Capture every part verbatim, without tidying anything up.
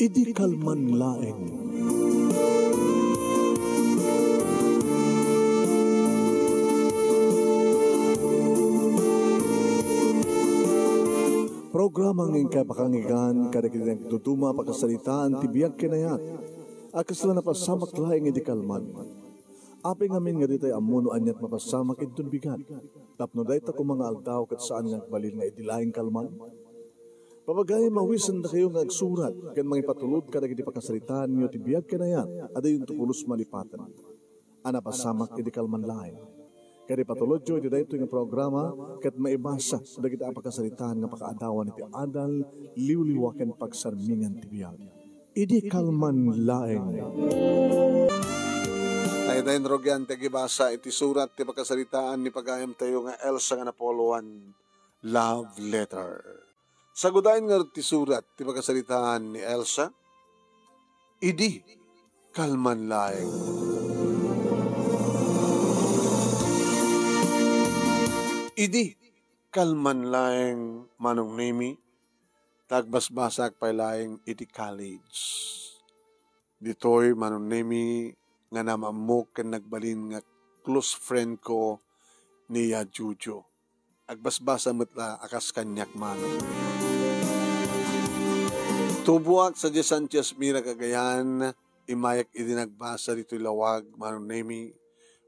Idi kalman laeng. Programa nga inkay pakanggan kadagiti nagduduma a pakasaritaan ti biag ken ayat a kasla napasamak laeng idi kalman. Apay ngamin nga ditay ammo no aniat mapasamak inton bigat, tapno dayta koma nga aldaw ket saan nga agbalin nga idi laeng kalman? Papagayam, awisendakayo nga agsurat ken mangipatulod kadagiti pakasaritaanyo ti biag ken ayat a diyonto pulos malipaten a napasamak idi kalman laeng. Ket ipatulodyo iti daytoy nga programa ket maibasa dagiti a pakasaritaan nga pakaadawan iti adal, liwliwa ken pagsarmingan ti biag. Idi kalman laeng. Dayta nga rugian ti agibasa iti surat ti pakasaritaan ni pagayamtayo nga Elsa nga napoloan, Love Letter. Sagudayen ngarud ti surat ti pakasaritaan ni Elsa, Idi kalman laeng. Idi kalman laeng, Manong Nemi, ta agbasbasaak pay laeng iti college. Ditoy, Manong Nemi, nga namammok ken nagbalin nga close friend ko ni ya Jojo. Agbasbasa met la a kas kaniak, Manong. Tuboak sadiay Sanchez Mira, Cagayan. Immayak idi nagbasa ditoy lawag, Manong Nemi,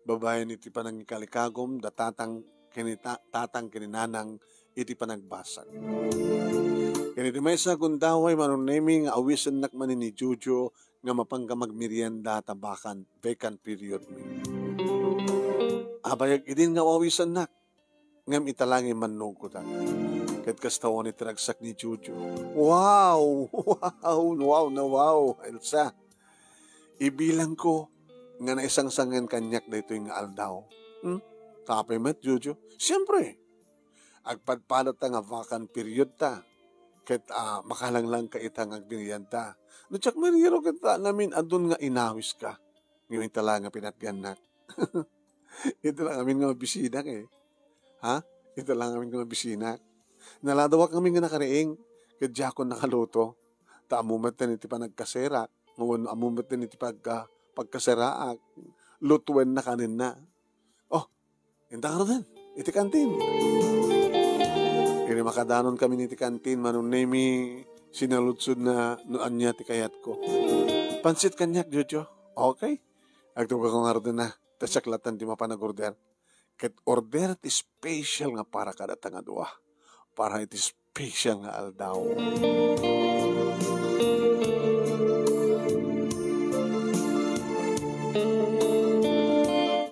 babaen iti panangikalikagum da tatang ken ni ta-, tatang ken ni nanang iti panagbasam. Ken iti maysa a gundaway, Manong Nemi, nga awisennak manen ni Jojo nga mapanka magmerienda ta bakan, vacant period mi. Abayag idin nga awisennak, ngem ita la nga immannugotak. Ket kasta unay ti ragsak ni Jojo. Wow! Wow! Wow na wow, Elsa! Ibilangko nga naisangsangen kaniak daytoy nga aldaw. Hmm? Apay met, Jojo? Siempre, agpadpadata nga vacant period ta. Ket, ah, makalanglang ka ita nga agmerienda. No diak mariro ket, ah, namin-adun nga inawiska. Ngem ita la nga pinatgannak. Ita la ngamin nga mabisinak, eh. Ha? Ita la ngamin nga mabisinak. Naladawak ngamin nga nakariing, ket diakon nakaluto. Ta ammo met iti panagkaserak, wenno ammo met iti pagka-, pagkaseraak, lutuenna kanenna. Oh, inta ngaruden iti kantin. Idi makadanon kami iti kantin, Manong Nemi, sinaludsodna no ania ti kayatko. Pansit kaniak, Jojo. Okay. Agtugakon ngaruden a, ta siak latta ti mapan nag-order. Ket order ti special nga para kadata nga dua. Para iti special nga aldaw.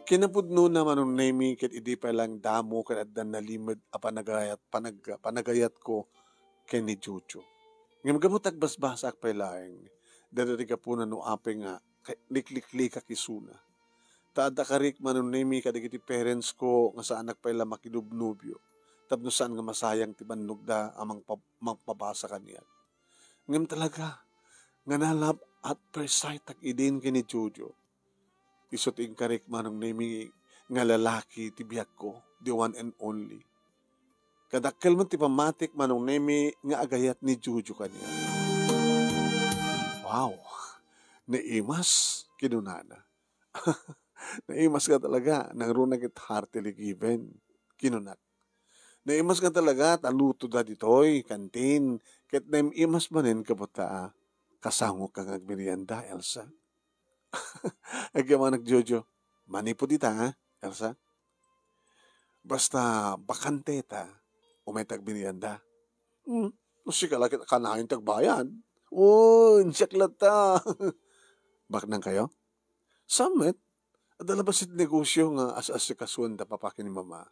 Kinapudnona, Manong Nemi, ket idi pay laeng damo ket adda nalimed a panagayat, panag-, panagayatko ken ni Jojo. Ngem gapu ta agbasbasaak pay laeng, dayta ti gapuna no apay nga ka-, likliklikak isuna. Ta adda karik, Manong Nemi, kadagiti parents ko nga saanak pay la makidubnobio tapno saan nga masayang ti bannogda a mangpa-, mangpabasa kaniak. Ngem talaga, nga na-love at first sight-ak idin ken ni Jojo. Isu ti inkarik, Manong Nemi, nga lalaki ti biagko, the one and only. Kadakkel met ti pammatik, Manong Nemi, nga agayat ni Jojo kaniak. Wow! Naimas, kinunana. Naimas ka talaga, nangruna ket heartily given, kinunak. Naimas ka talaga, ta lutoda ditoy kantin, ket naimas manen gapu ta kasangok ka nga agmerienda, Elsa. Agyamanak, Jojo. Manipud ita, ha, Elsa? Basta bakante ta, umay ta agmerienda. Hmm, no sika la ket kanayon ti agbayad. Wen, siak latta. Baknang kayo? Saan met? Adda labasit negosyo nga as-asikasuan da papa ken ni mama.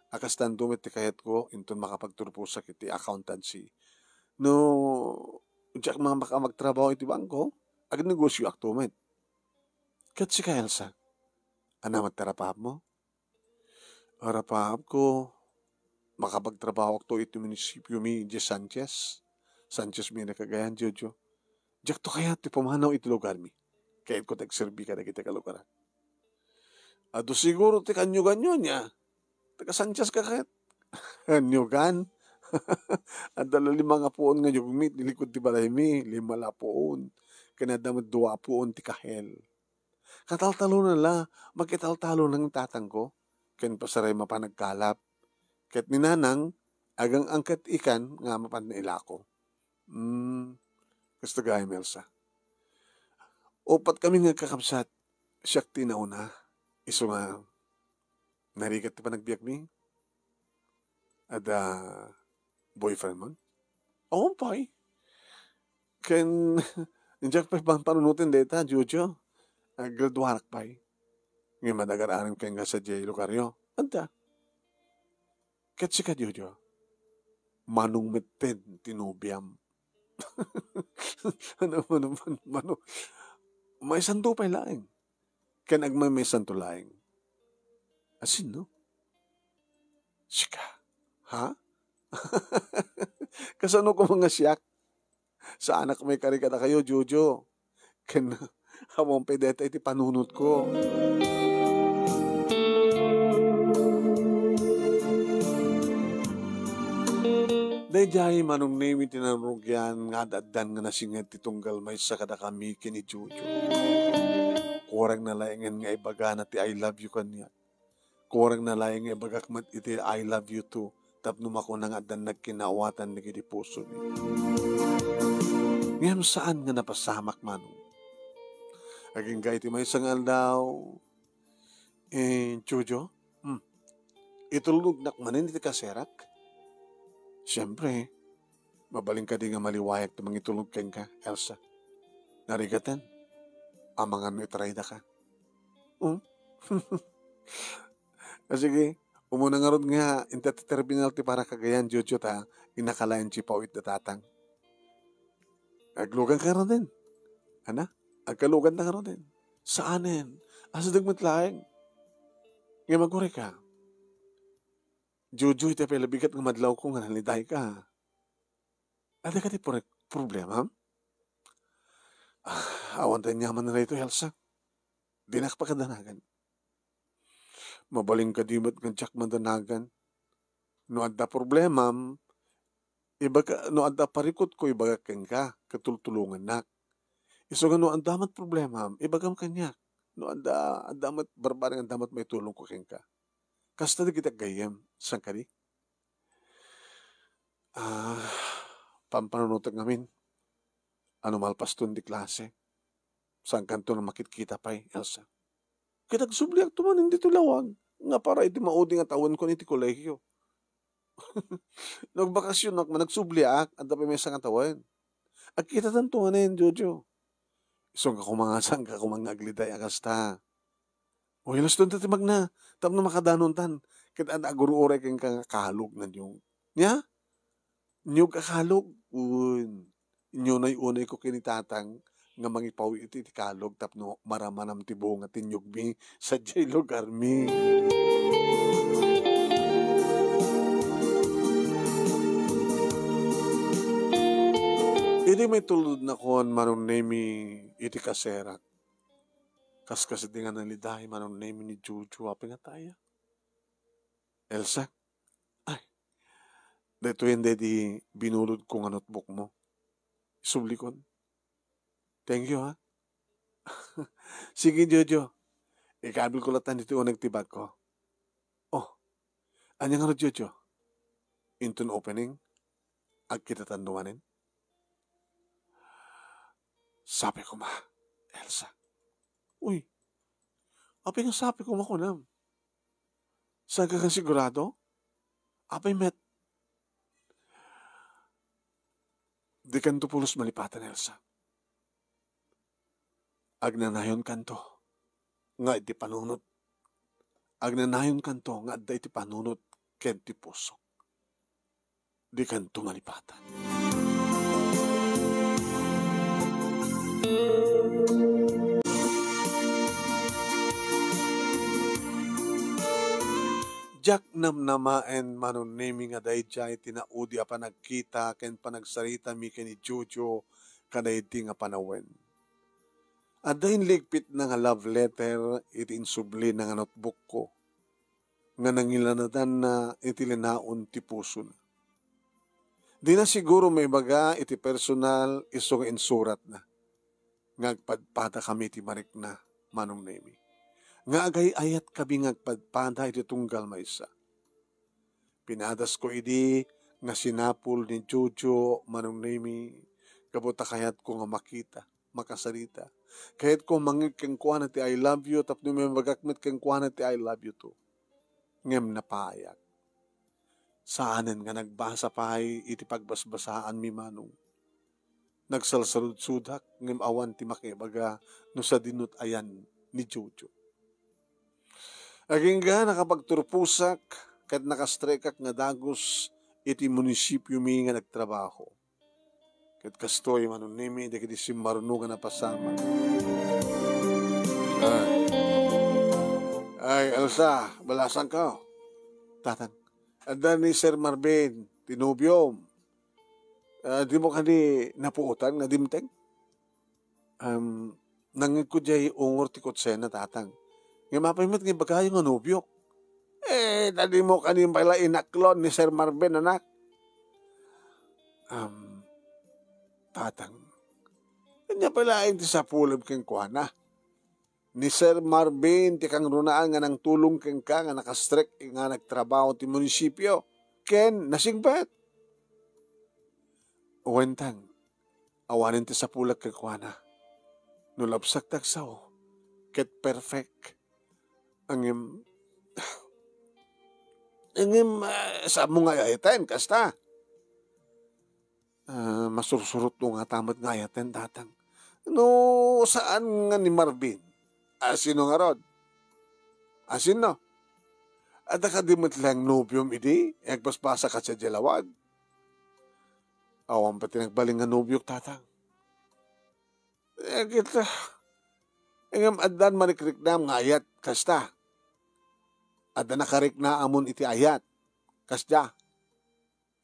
A kastanto met ti kayatko, inton makapagturposak iti accountancy. No, diak man makamagtrabaho iti bangko, agnegosioakto met. Ket sika, Elsa? Ania met ti arapaapmo? Arapaapko, makapagtrabahoakto iti munisipiomi idiay Sanchez. Sanchez Mira, Cagayan, Jojo. Diakto kayat ti pumanaw iti lugarmi. Kayatko ti agserbi kadagiti kalugaran. Adu siguro ti kanyuganyo ania. Taga Sanchez ka ket? Kanyugan? Adda la lima nga puon nga yugmi iti likud ti balaymi, lima la puon. Ken adda met dua a puon ti kahel. Kataltalona la, makitaltalo nang tatangko, ken pasaray mapan agkalap. Ket ni nanang, agang-angket ikan nga mapan nailako. Hmm, kasta gayam, Elsa. Upat kami nga kakabsat, siak ti nauna. Isu nga, narigat ti panagbiagmi. Adda boyfriend mo? Awan pay. Ken, diak pay panpanunoten dayta, Jojo. Aggraduarak pay. Ngem adda agar-arem kenka sadiay lugaryo. Adda. Ket sika, Jojo, manong metten ti nobiam. Ano, mano, mano, mano? Maysanto pay laeng. Ken agmaymaysanto laeng. Asin, no? Sika? Ha? Kasano koma nga siak? Saanak maikari kadakayo, Jojo. Ken, awan pay dayta iti panunotko. Daydiay, Manong Nemi, ti narugian nga ad-addan nga nasinget ti tunggal maysa kadakami ken ni Jojo. Kurang na laengen nga ibagana ti "I love you" kaniak. Kurang na laeng nga ibagak met iti "I love you too," tapno makuna nga addan nagkinaawatan dagiti pusomi. Ngem saan nga napasamak, Manong. Agingga iti maysa nga aldaw, eh, Jojo, hmm, itulnognak manen iti kaserak? Siempre, mabalin kadi nga maliwayak ti mangitulnog kenka, Elsa? Narigaten, amangan no itaraydaka. Hmm? Ah, sige, umuna ngarud nga inted ti terminal ti para kagayan, Jojo, ta inakalayan ti pawit da tatang. Aglugan ka ngaruden. Ana? Agkalugan ta ngaruden. Saanen? Asideg met laeng. Nga maguri ka. Jojo, iti pay labigat nga madlawko nga naliday ka. Adda ka ti pro-, problema? Ah, awan ta aniaman daytoy, Elsa. Dinak pakadanagan. Mabalin kadi met nga diak madanagan. No adda problemam, ibaga, no adda parikutko, ibagak kenka, ket tultulongannak. Isu nga no adda met problemam, ibagam kaniak. No adda, adda met barbareng, adda met maitulongko kenka. Kasta dagiti aggayyem, saan kadi? Ah, pampanunotek ngamin. Ano malpaston ti klase? Saankanto nga makitkita pay, Elsa? Ket agsubliakto manen ditoy lawag, nga para iti maudi nga tawenko iti kolegio. No agbakasionak, managsubliak, adda pay maysa nga tawen. Agkitatanto manen, Jojo. Isu nga koma nga, saanka koma nga agliday a kasta. O, hilaston ta ti magna, tapno makadanontan. Ket adda agur-uray kenka nga kalog nga niyog. Nia? Niyog a kalog? Wen, inunay-unayko ken ni Tatang nga mangipaw iti, iti kalog tapno maramanam ti bunga ti niyogmi sadiay lugarmi. Idi maitulodnakon, Manong Nemi, iti kaserak, kaskasdi nga naliday, Manong Nemi, ni Jojo, apay nga taya? Elsa? Ay, daytoyen daydi binulodko nga notebookmo. Isublikon. Thank you, ha? Sige, Jojo. Ikabilko latta ditoy uneg ti bagko. Oh, ania ngarud, Jojo? Inton opening, agkitatanto manen? Sapay koma, Elsa. Uy, apay nga sapay koma kunam? Saanka nga sigurado? Apay met, dikanto pulos malipatan, Elsa. Agnanayonkanto nga iti panunot. Agnanayonkanto nga adda iti panunot ken ti pusok. Dikanto malipatan. Diak namnamaen, Manong Nemi, nga daydiay ti naudi a panagkita ken panagsaritami ken ni Jojo kadaydi nga panawen. Adda inligpitna nga love letter iti insublina nga notebookko, nga nangilanadanna iti linaon ti pusona. Dina siguro maibaga iti personal isu nga insuratna nga agpadpadakami iti marikna, Manong Nemi, nga agay-ayatkami nga agpadpada iti tunggal maysa. Pinadasko idi nga sinapul ni Jojo, Manong Nemi, gapu ta kayatko nga makita, makasarita. Kayatko mangngeg kenkuana ti "I love you" tapno maimbagak met kenkuana ti "I love you too." Ngem napayak. Saanen nga nagbasa pay iti pagbasbasaanmi, Manong. Nagsalsaludsudak ngem awan ti makibaga no sadino't ayan ni Jojo. Agingga nakapagturposak ket nakastrekak nga dagus iti munisipiomi nga nagtrabaho. Ket kastoy, Manong Nemi, dagiti simmaruno nga napasamak. Ah. Ay, Elsa, balasangko. Tatang, adda ni Sir Marvin, ti nobiom. Ah, dimo kadi napuotan nga dimteng? Um, nangngegko diay ungor ti kutsena, Tatang. Ngem apay met nga ibagayo nga nobiok? Eh, ta dimo kadi pay la inaklon ni Sir Marvin, anak. Um, Tatang, ania pay laeng ti sapulem kenkuana? Ni Sir Marvin ti kangrunaan nga nangtulong kenka nga nakastrek nga nagtrabaho ti munisipio ken nasingpet. Wen, Tang, awanen ti sapulek kenkuana. No labsak ti agsao, ket perfect. Ngem, ngem, ah, saanmo nga ayaten, kasta? Ah, masursurotto ngata met nga ayaten, Tatang. No saan nga ni Marvin, a, sino ngarud? A, sino? Adda kadi met laeng nobiom idi nga agbasbasa ka sadiay lawag? Awan pay ti nagbalin nga nobiok, Tatang. Eh, kita. Ngem addan marikriknam nga ayat, kasta. Adda nakariknaamon iti ayat, kasta.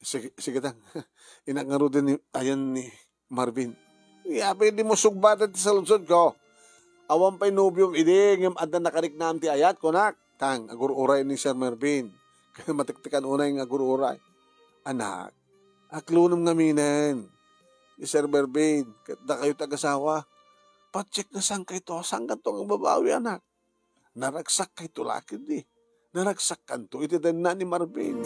Sige, sige, Tang. Inak ngaruden ni, ayan ni Marvin. Apay dimo sugbatan ti saludsodko? Awan pay nobiom idi, ngem adda nakariknaam ti ayat, kunak. Tang, agur-uray ni Sir Marvin. Kaya matektekan unay nga agur-uray. Anak, aklonem ngaminen ni Sir Marvin, ket dakayo ti agasawa. Pacheck nga saan kayto, saan kanto nga babawi, anak? Naragsak kayto la ketdi. Naragsak kanto iti denna ni Marvin.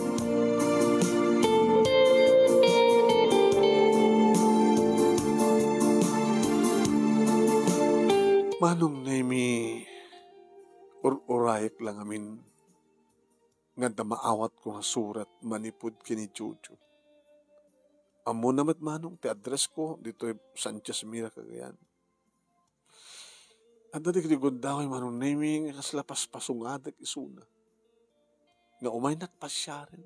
Manong Nemi, ur-urayek la ngamin nga adda maawatko nga surat manipud ken ni Jojo. Ammona met, Manong, ti addressko ditoy Sanchez Mira, Cagayan. Adda dagiti gundaway, Manong Nemi, nga kasla paspasungadek isuna nga umaynak pasiaren.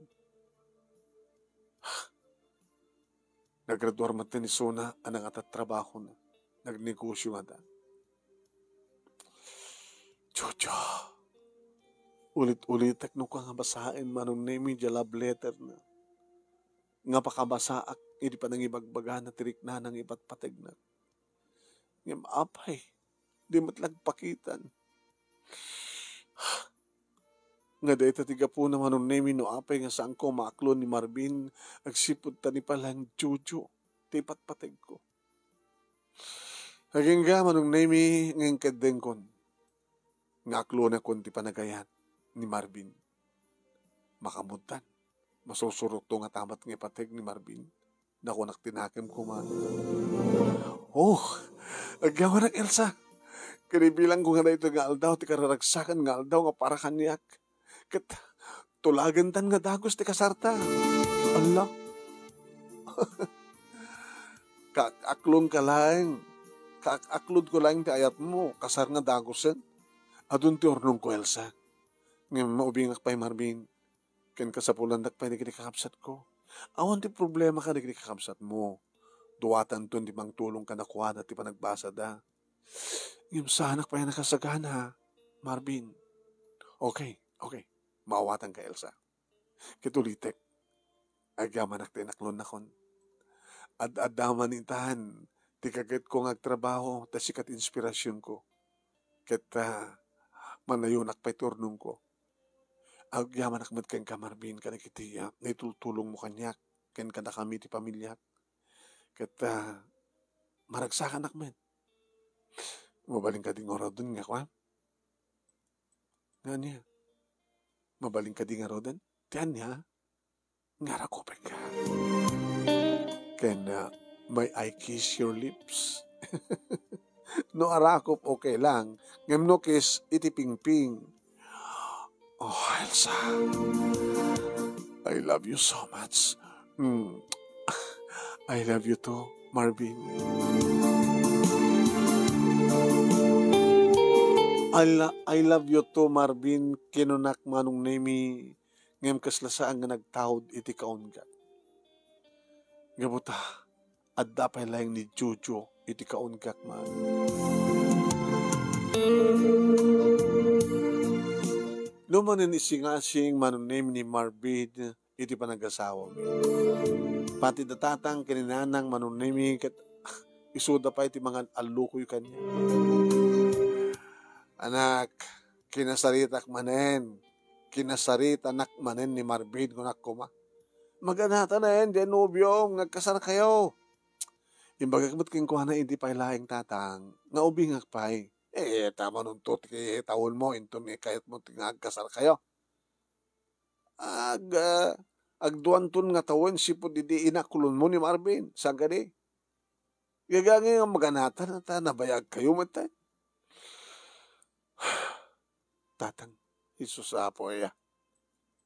Nagraduar met ni isuna a nangatatrabahona. Nagnegosio ngata. Jojo, ulit-ulitek no ka nga basaen, Manong Nemi, diay love letter na nga pakabasaak idi panangibagbagana ti riknana nga ipatpategna. Ngem apay, di met la agpakitan. Nga dayta ti gapuna, Manong Nemi, no apay nga saanko maaklon ni Marvin agsipud ta ni pay laeng Jojo ti ipatpategko. Agingga, Manong Nemi, nga inkeddengkon nga aklonakon ti panagayat ni Marvin. Makamudtan. Masursurotto ngata met nga ipateg ni Marvin. Nakunak ti nakemko, Manong. Oh, agyamanak, Elsa. Kinibilangko nga daytoy nga aldaw ti kararagsakan nga aldaw nga para kaniak. Ket tulagentan nga dagus ti kasarta. Alla. Kaak-aklonka laeng. Kaak-aklodko laeng ti ayatmo, kasar nga dagusen. Adun ti urnongko, Elsa. Ngem maubingak pay, Marvin. Ken kasapulandak pay dagiti kakabsatko. Awan ti problema kadagiti kakabsatmo. Duatanton ti mangtulong kadakuada ti panagbasada. Ngem saanak pay a nakasagana, Marvin. Okay, okay. Maawatanka, Elsa. Ket ulitek, agyamanak ti inaklonnakon. Ad-adda man itan ti kagetko nga agtrabaho ta sika ti inspirasionko. Ket, ah, manayonak pay ti urnongko. Agyamanak met kenka, Marvin, kadagiti, ah, naitultulongmo kaniak. ken kadakami ti pamiliak. Ket, ah, maragsakanak met. Mabalin kadi ngaruden nga kuan? Nga ania? Mabalin kadi ngaruden? Ti ania? Nga arakupenka. Ken, ah, may I kiss your lips? No arakup, okay lang. Ngem no kiss, iti pingping. Oh, Elsa. I love you so much. Mm. I love you too, Marvin. I, lo- I love you too, Marvin. Kinunak Manong Nemi, ngem kasla saan nga nagtaud iti kaungak. Gapu ta, adda pay laeng ni Jojo iti kaungak man. No manen isingasing Manong Nemi ni Marvin iti panagasawami. Pati da tatang ken ni nanang Manong Nemi ket isuda pay ti mangan-allukoy kaniak. Anak, kinasaritak manen. Kinasaritanak manen ni Marvin, kunak koma. Maganatanen, diay nobiom, nga agkasarkayo. Imbagak met kenkuana idi pay laeng tatang, nga ubingak pay. Eh, ta manunto ti tawenmo, inton ikayatmo ti nga agkasarkayo. Ag-, ah, agduanton nga tawen sipud idi inaklonmo ni Marvin, saan kadi? Gagangay nga maganatan, ta nabayagkayo met, eh. Tatang, Jesus, Apo, aya.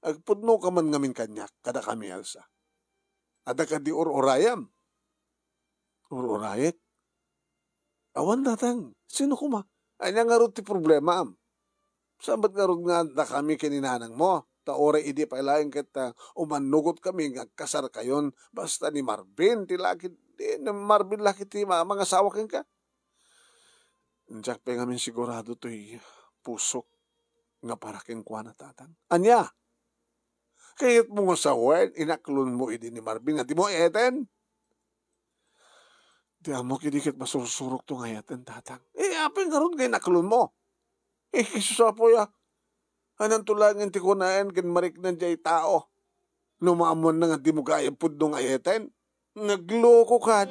Agpudno ka man ngamin kaniak, kadakami, Elsa. Adda kadi ur-urayam? Ur-urayek? Awan, tatang. Sino koma? Ania ngarud ti problemaam? Saan met ngarud nga dakami ken ni nanangmo? Ta uray idi pay laeng ket, ah, umannugotkami nga agkasarkayon, basta ni Marvin ti laki, ni Marvin laki ti ma-, mangasawa kenka. Diak pay ngamin sigurado toy pusok nga para kenkuana, tatang. Ania? Kayatmo nga sawen, inaklonmo idi ni Marvin nga dimo eten? Ti ammok idi ket masursurokto nga ayaten, tatang. Eh, apay ngarud nga inaklonmo? Eh, Jesus, Apo, ya. Hananto laeng ti kunaen ken mariknan diay tao. No maammoanna nga dimo gayam pudno nga ayaten, naglokokan.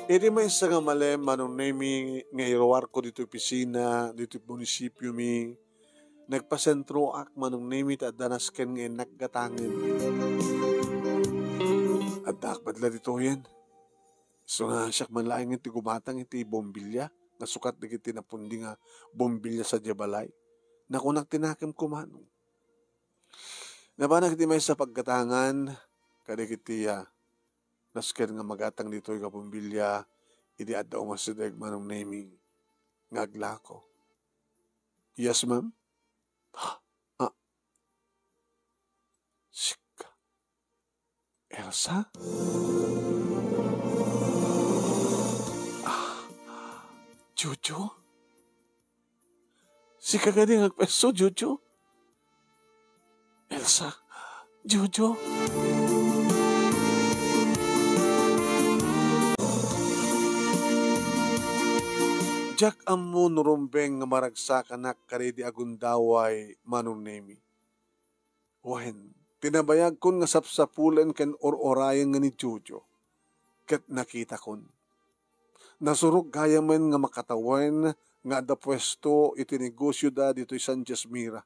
Idi maysa nga malem, Manong Nemi, nga iruarko ditoy opisina, ditoy munisipiomi, nagpasentroak, Manong Nemi, ta adda nasken nga innak gatangen. Addaak met la ditoyen. Isu nga siak man laeng ti gumatang iti bombilya nga sukat dagiti napundi nga bombilya sadiay balay. Nakunak ti nakemko, Manong. Napanak iti maysa paggatangan kadagiti, ah, nasken nga magatang ditoy nga bombilya idi adda umasideg, Manong Nemi, nga aglako. Yes, ma'am? Ah, sika. Elsa? Ah, Jojo? Sika kadi nga agpwesto, Jojo? Elsa? Jojo? Diak ammo no rumbeng nga maragsakanak kadaydi a gundaway, Manong Nemi. Wen, ti nabayagkon nga sapsapulen ken ur-urayen nga ni Jojo, ket nakitakon. Nasurok gayamen nga makatawen nga adda puesto iti negosioda ditoy Sanchez Mira.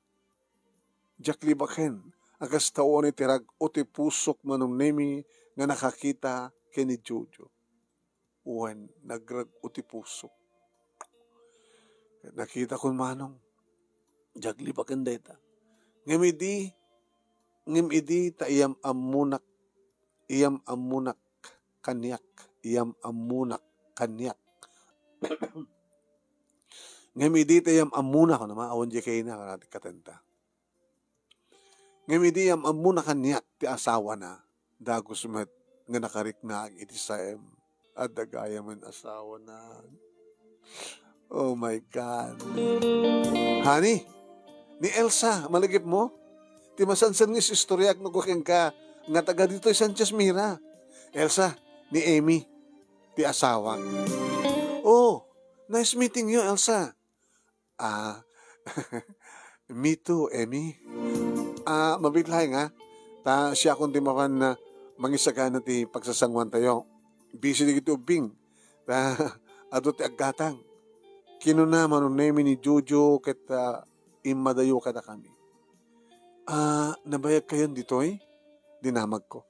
Diak libaken a kasta unay ti rag-o ti pusok, Manong Nemi, nga nakakita ken ni Jojo. Wen, nagrag-o ti pusok. Nakitakon, Manong, diak libaken dayta. Ngem idi, ngem idi ta iyam-ammonak, iyam-ammonak kaniak, iyam-ammonak kaniak. Ngem idi ta iyam-ammona, kunana, awan diay kayna, kunana ti katenta. Ngem idi iyam-ammona kaniak ti asawana, dagus met nga nakariknaak iti saem. Adda gayamen asawana. Oh my God. Honey, ni Elsa, malagipmo? Ti masansan nga istoriak no kenka nga taga ditoy Sanchez Mira. Elsa, ni Amy, ti asawak. Oh, nice meeting you, Elsa. Ah, me too, Emmy. Ah, mabiit laeng, ah. Ta siakon ti mapan, ah, mangisagana ti pagsasanguantayo. Busy dagiti ubbing. Ta adu ti aggatang. Kinuna Manong Nemi ni Jojo ket, ah, immadayo kadakami. Ah, nabayagkayon ditoy? Dinamagko.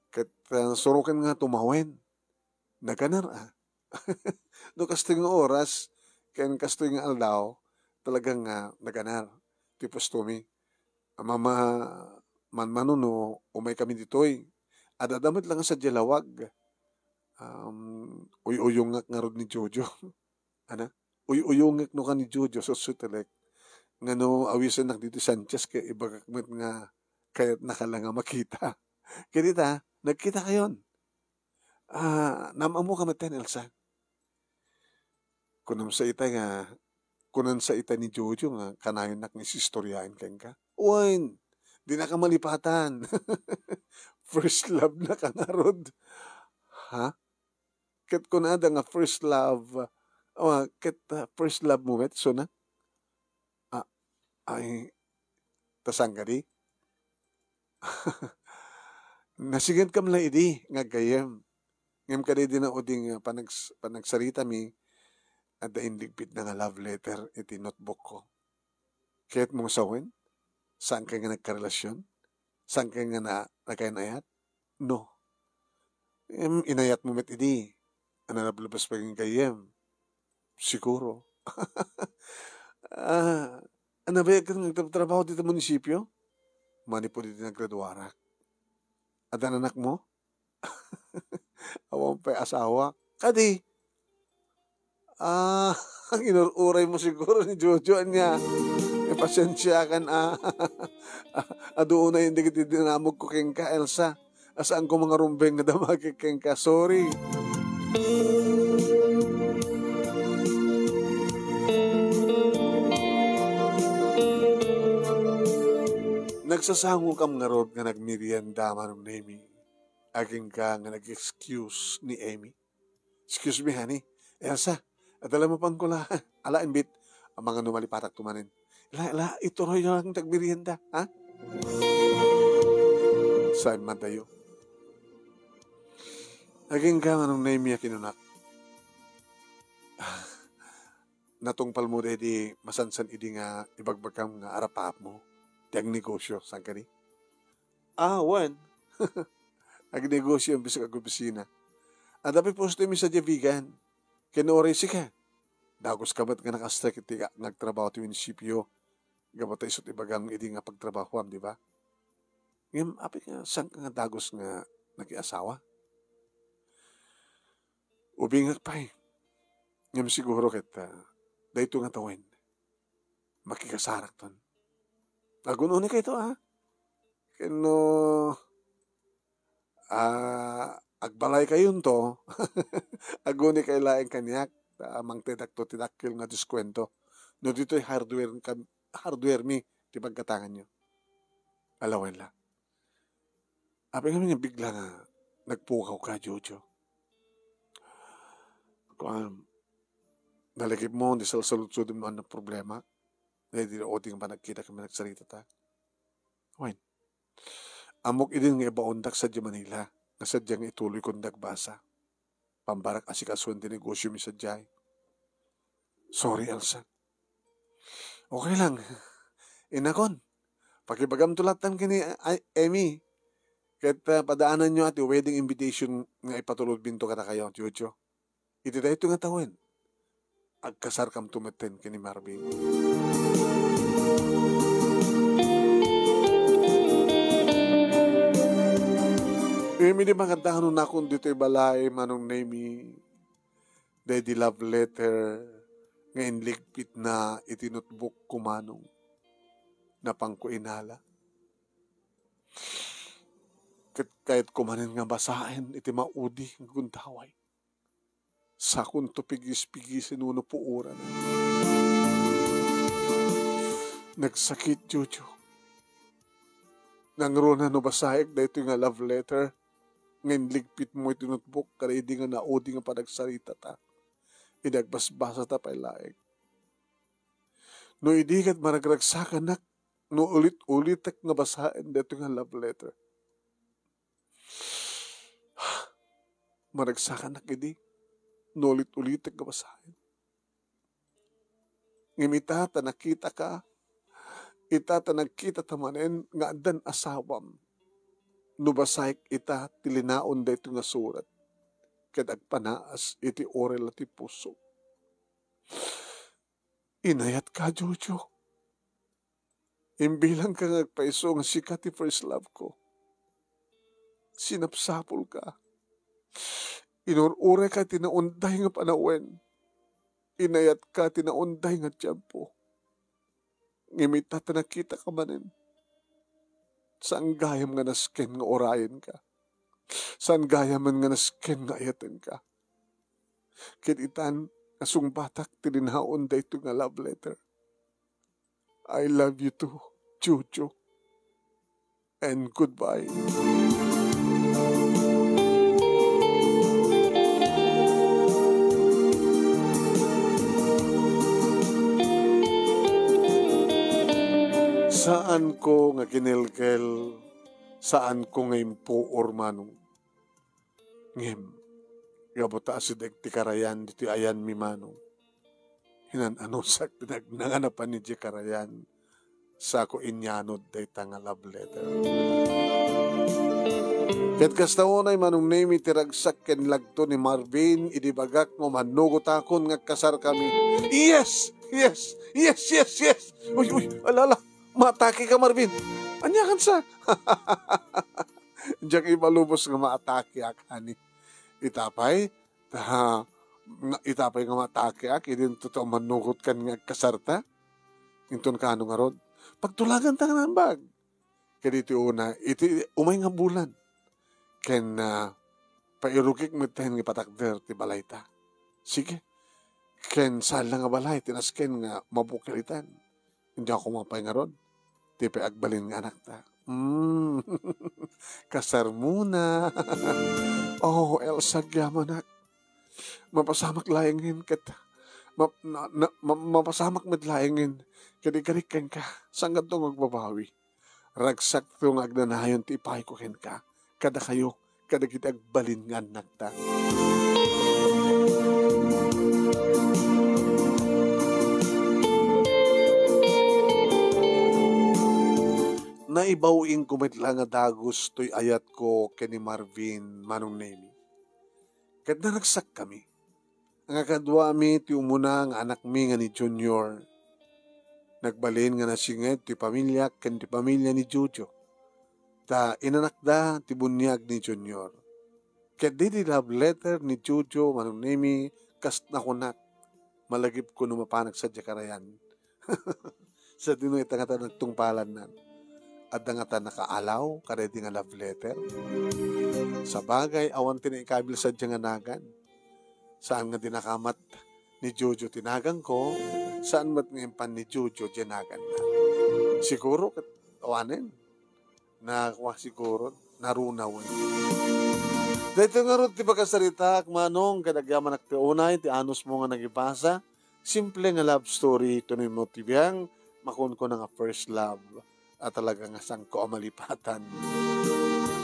Ket, ah, suroken nga tumawen. Naganar, ah. No kastoy nga oras, ken kastoy nga aldaw, talagang, ah, naganar ti puestomi. Mama, manmano no umaykami ditoy. Ad-adda met la nga sadiay lawag. Um, uy-uyongak ngarud ni Jojo. Ana? Uy-uyongek no kan ni Jojo, sutsutelek. Nga no awisennak ditoy Sanchez, ket ibagak met nga kayatnaka la nga makita. Ket ita, nagkitakayon. Ah, naam-ammoka metten, Elsa. Kunam sa ita nga, kunan sa ita ni Jojo nga kanayonnak nga isistoriaen kenka. Wen, dinaka malipatan. First love na ka ngarud. Ha? Ket kunada nga first love, ah, ket, ah, first love mo met, suna? Ah, ay, ta saan kadi? Nasingetkam la idi nga aggayyem. Ngem kadi idi naudi nga panags-, panagsaritami, adda inligpitna nga love letter iti notebookko. Ket mo sawen? Saan kay nga nagkarelasion? Saan kay nga na-, nagkayan-ayat? No. Em, inayat mo met idi. Ania, nalablabas pay nga gayyem? Siguro. Ah, ania, nabayag ka nga agtrabaho dita munisipio? Manipud idi nagraduarak. Adda anak mo? Awan pay asawa. Kadi? Ah, ang inur-uray mo siguro ni Jojo, ania. Eh, pasensiakan, ah. Adu unay dagiti dinamagko kenka, Elsa. Saanko nga rumbeng nga damagek kenka. Sorry. Nagsasangokam ngarud nga nagmerienda, Manong Nemi. Agingga nga nag-excuse ni Emmy. "Excuse me, honey. Elsa, adda la mapanko la. Ala, imbit, amangan no malipatakto manen. Ala, ala, ituroyyo lang ti agmerienda, ha?" Saan man tayo? Agingga, Manong Nemi, a kinunak. Natungpal mo daydi masansan idi nga ibagbagam nga arapaapmo ti agnegosio, saan kadi? Ah, wen. Agnegosio imbes nga agopisina. Adda pay puestomi sadiay, Vigan. Ken uray sika, dagus ka met nga nakastrek iti nga agtrabaho ti munisipio. Gapu ta isut' ibagam idi nga pagtrabahoam, di ba? Ngem apay nga saan ka nga dagus nga nakiasawa? Ubingak pay. Ngem siguro ket, ah, daytoy nga tawen, makikasarakton. Agun-unikayto, ah. Ken no, ah, agbalaykayonto, agunikay laeng kaniak, ta mangtedakto ti dakkel nga diskuwento. No ditoy hardware kam-, hardware mi ti paggatanganyo. Ala wen la. Apay ngamin nga bigla nga nagpukawka, Jojo? Kuan, nalagipmo ti salsaludsodem no ania ti problema? Daydi udi nga panagkita ken panagsaritata. Wen, ammok idin nga ibaondak sadiay Manila, nga sadiay nga ituloyko ti agbasa. Pambarak asikasoen ti negosiomi sadiay. Sorry, Elsa. Okay lang. Inakon, pakibagamto lattan ken ni, ay, Emmy. Ket, ah, padaananyo ti wedding invitation nga ipatulodminto kadakayo, Jojo. Iti daytoy nga tawen, agkasarkamto metten ken ni Marvin. Emmy, di makadanon nakon ditoy balay, Manong Nemi. Daydi love letter nga inligpitna iti notebook ko, Manong, napanko inala. Ket kayatko manen nga basaen iti maudi nga gundaway. Sakonto pigispigisen wenno puoran. Nagsakit, Jojo. Nangruna no basaek daytoy nga love letter nga inligpitmo iti notebook kadaydi nga naudi nga panagsaritata idi agbasbasata pay laeng. No idi ket maragragsakanak no ulit-ulitek nga basaen daytoy nga love letter. Maragsakanak idi no ulit-ulitek nga basaen. Ngem ita ta nakitaka, ita ta nagkitata manen nga addan asawam. No basaek ita ti linaon daytoy nga surat, ket agpanaas iti orel ti puso. Inayatka, Jojo. Imbilangka nga agpayso nga sika ti first love ko. Sinapsapulka. Inur-urayka ti naunday nga panawen. Inayatka ti naunday nga tiempo. Ngem ita ta nakitaka manen, saan gayam nga nasken nga urayenka. Saan gayam nga nasken nga ayatenka. Ket itan nga sungbatak ti linaon daytoy nga love letter. I love you too, Jojo. And goodbye. Saanko nga kinelkel, saanko nga impuor, Manong. Ngem, gapu ta asideg ti karayan ditoy ayanmi, Manong, hinan-anusak ti nagnangan a panidiay karayan, sako inyanud dayta nga love letter. Ket kasta unay, Manong Nemi, ti ragsak ken lagto ni Marvin idi bagak nga umannugotakon nga agkasarkami. Yes! Yes! Yes, yes, yes! Uy, uy, alala, maatake ka, Marvin. Ania kansa? Diak ibalubos nga maatakeak, honey. Ita pay, ta, na, ita pay nga maatakeak, idi inton ta umannugotka nga agkasarta. Inton kaano ngarud, pagtulaganta nga naimbag. Ket iti una, iti umay nga bulan. Ken, ah, pairukik met ta nga ipatakder ti balayta. Sige. Ken saan la nga balay ti nasken nga mabuklitan. Diak umapay ngarud. Ti pay agbalin nga anakta. Mm. Kasar muna. Oh, Elsa, agyamanak. Mapasamak laengen ket ma-, na, na, ma-, mapasamak met laengen ket ikarik kenka. Saanto nga agbabawi. Ragsakto nga agnanayon ti ipayko kenka, kadakayo, kadagiti agbalin nga annakta. Naibaw-ingko met la nga dagus toy ayatko ken ni Marvin, Manong Nemi. Ket naragsakkami. Nga kaduami ti umuna nga anakmi nga ni Junior. Nagbalin nga nasinged ti pamiliak ken ti pamilia ni Jojo. Ta inanakda ti buniag ni Junior. Ket daydi love letter ni Jojo, Manong Nemi, kas nakunak, malagipko no mapanak sadiay karayan. Sadino ita ngata nagtungpalannan? Adda ngata nakaalaw kadaydi nga love letter? Sabagay, awan ti naikabil sadiay nga nagan. Saan nga dinakamat ni Jojo ti naganko, saan met nga impan ni Jojo diay naganna. Siguro ket awanen. Nakua siguro, narunawen. Daytoy ngarud ti pakasaritaak, Manong, ket agyamanak ti unay ti anusmo nga nagibasa. Simple nga love story, tunoy mo ti biang, makunkuna nga first love. A talaga nga saanko a malipatan.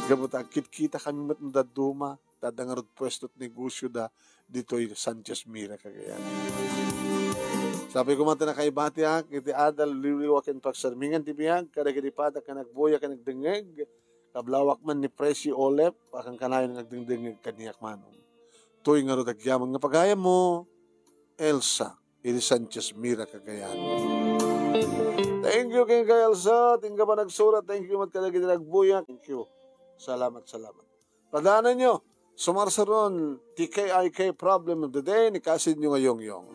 Gapu ta agkitkitakami met no dadduma, ta adda ngarud puesto ti negosioda ditoy Sanchez Mira, Cagayan. Sapay koma ti nakaibatiak iti adal, liwliwa ken pagsarmingan ti biag, kadagiti padak nga nagbuya ken nagdengngeg, kablawak man ni Presi Olep, a kankanayon nga agdengdengngeg kaniak, Manong. Toy ngarud agyamanak nga pagayammo, Elsa, iti Sanchez Mira, Cagayan. Thank you kenka, Elsa, ti ingga panagsurat. Thank you met kadagiti nagbuya. Thank you. Salamat, salamat. Padaananyo, sumarsaron ti K I K Problem of the Day ni kasinyo nga Yongyong.